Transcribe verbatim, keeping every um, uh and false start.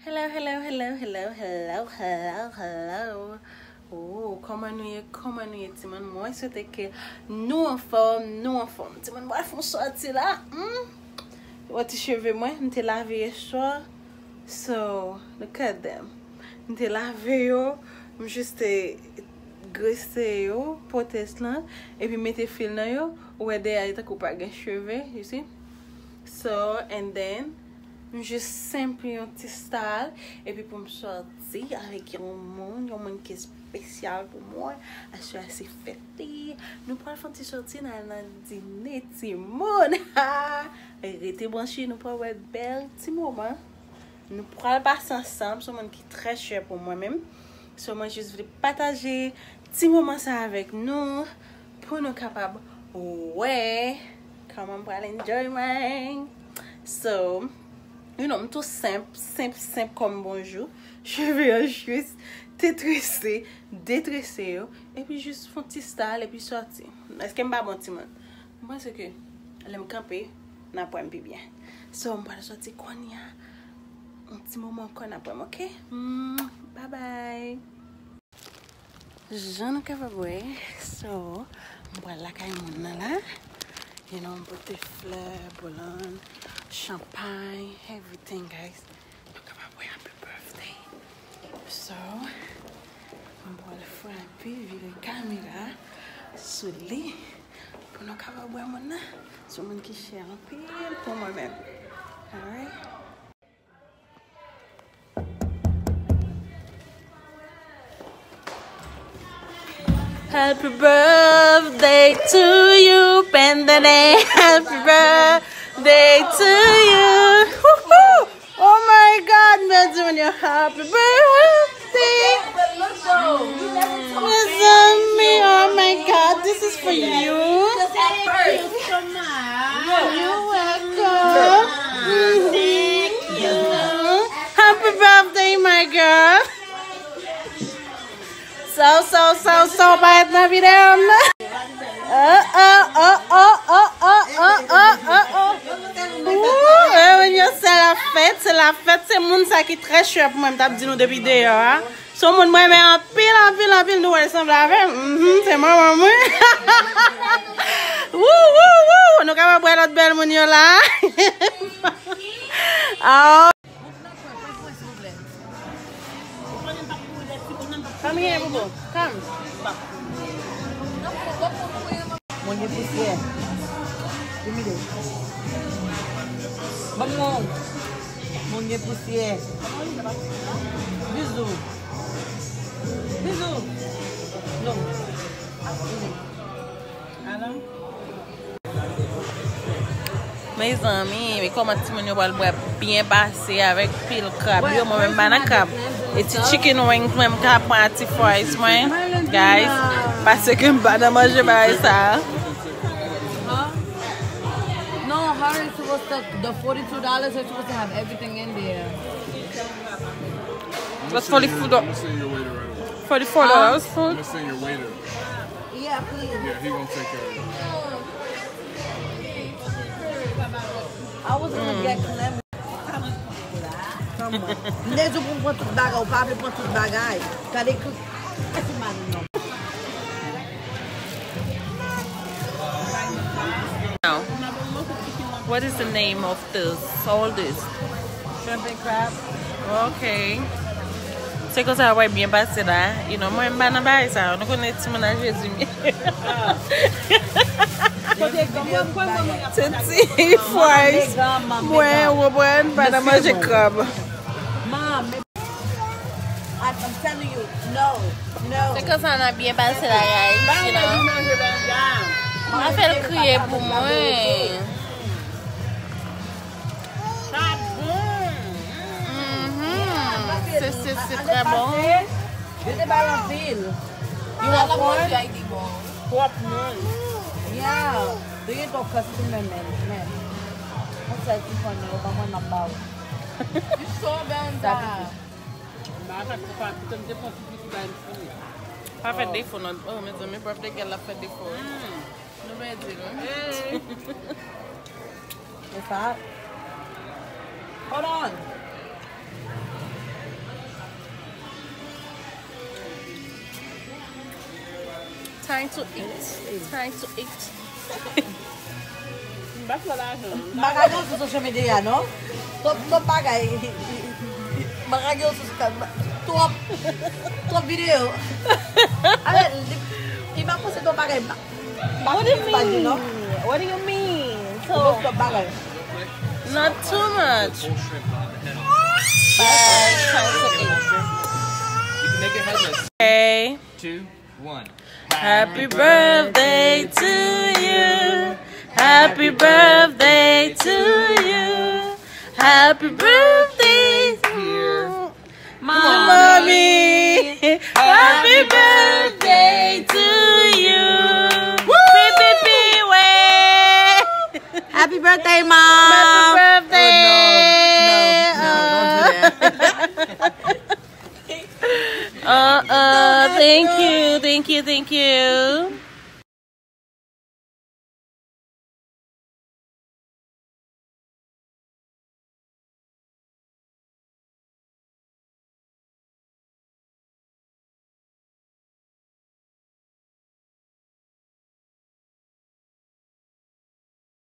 Hello, hello, hello, hello, hello, hello, hello. Oh, kòman nou ye? Kòman nou ye, timoun? Mwen swete ke nou anfòm, nou anfòm. Timoun, mwen fè yon sòti la. Hmm? Wè ti cheve mwen, m te lave yè swa. So, look at them. M te lave yo, m jis te grese yo, pwotèz lan, epi mete fil nan yo. Ou wè dèyè a, li tankou pa gen cheve, you see? So, and then, m jis senp yon ti style, epi pou m sòti avèk yon moun, yon moun ki espesyal pou mwen. Aswè a se fèt li. Nou pral fè yon ti sòti nan, nan dine, timoun. Rete branche, nou pral wè bèl ti moman. Nou pral pase ansanm, se yon moun ki trè chè pou mwen menm. So, mwen jis vle pataje ti moman sa avèk nou pou nou kapab wè kòman m pral enjoy mwen. So, you know, m tou senp, senp, senp kòm bonjou. Cheve an jis te trese, detrese yo, epi jis fè yon ti style, epi sòti. Èske m pa bon, timoun? M panse ke lè m kanpe, n ap wè m pi byen. So, m pral sòti kounye a. Yon ti moman ankò, n ap wè m, oke? Mm, bye bye. Jan nou kapab wè, so, m pral lakay moun nan la. You know, m pote flè, boulon, chanpay, everything, guys. Nou kapab wè happy birthday. So, m pral frape, vire kamera sou li pou nou kapab wè moun nan. Se yon moun ki chè anpil pou mwen menm. Alright? Happy birthday to you, pendene. Happy birthday to you. Woohoo! Oh my God, Benjamin, happy birthday. Mezanmi, oh my God, this is for you. You're welcome. Thank you. Happy birthday, my girl. So, so, so, so, pa ret nan videyo m nan. Oh, oh, oh, oh. Ooh, eh, yo, se la fèt, se la fèt, se moun sa ki trè chè pou mwen, m t ap di nou depi deyò a. Se yon moun mwen renmen anpil, anpil, anpil, nou wè l sanble avè m. Mhm, se manman m, wi. Woo, woo, woo, nou kapab wè lòt bèl moun yo la. Oh. Come here, boo boo. Come. Mwen gen pousyè. Gimme this. Ban m yon. Mwen gen pousyè. Bizou. Bizou. Non. Mezanmi, men kòman timoun yo pral bwè byen pase avèk pil krab yo. Mwen menm m pa nan krab. E ti chicken wings mwen m ka pran a ti fries mwen. Guys, paske m pa nan manje bagay sa. Huh? No, her is supposed to, the forty-two dollars are supposed to have everything in there. That's forty-four dollars. Forty-four dollars food. Yeah, please. Yeah, he gonna take care of it. I was gonna get Clem. Come on. M te di w pou m pran tout bagay, ou pa vle pran tout bagay. Gade ki, ki mari non. Now, what is the name of this? All this? Shrimp and crab. Ok. Se konsa w ap byen pase la. You know, mwen m pa nan bagay sa. Nou konnen timoun a Jezi m ye. Se ti fries. Mwen, ou konprann, pa nan manje krab. I'm telling you, no, no. Se konsa n ap byen pase la, guys, you know. M a fè l kriye pou mwen. Sa bon. Mhm. Se, se, se trè bon. Yo te ba l anpil. You want more? Twòp moun. Yeah. Do you know customer management? Mwen sèl ti fanmi yo ban mwen nan ba ou. You so bad. Sa ki di. M pa fè pou pa, pou te m te pran ti piti bay m fini. Pa fè defo non. Oh, mezanmi, birthday girl la fè defo. Mm. Nou pèdi l. Hey. E sa. Hold on. Time to eat. Time to eat. M pa fè lajan. M pa ka gen yon sou social media non. Twòp twòp bagay. M pa ka gen yon sou twòp twòp videyo. Ale, li pa poste twòp bagay. What do you mean? What do you mean? So, Twòp bagay. Not too much. Bullshit on the head. But time to eat. You can make it headless. Okay. Two, one. Happy birthday to you. Happy birthday to you. Happy birthday to you, mommy. Happy birthday to you. Pi, pi, pi, wè. Happy birthday, mom. Happy birthday. Oh, no, no, no, no, don't do that. Uh, uh, thank you, thank you, thank you.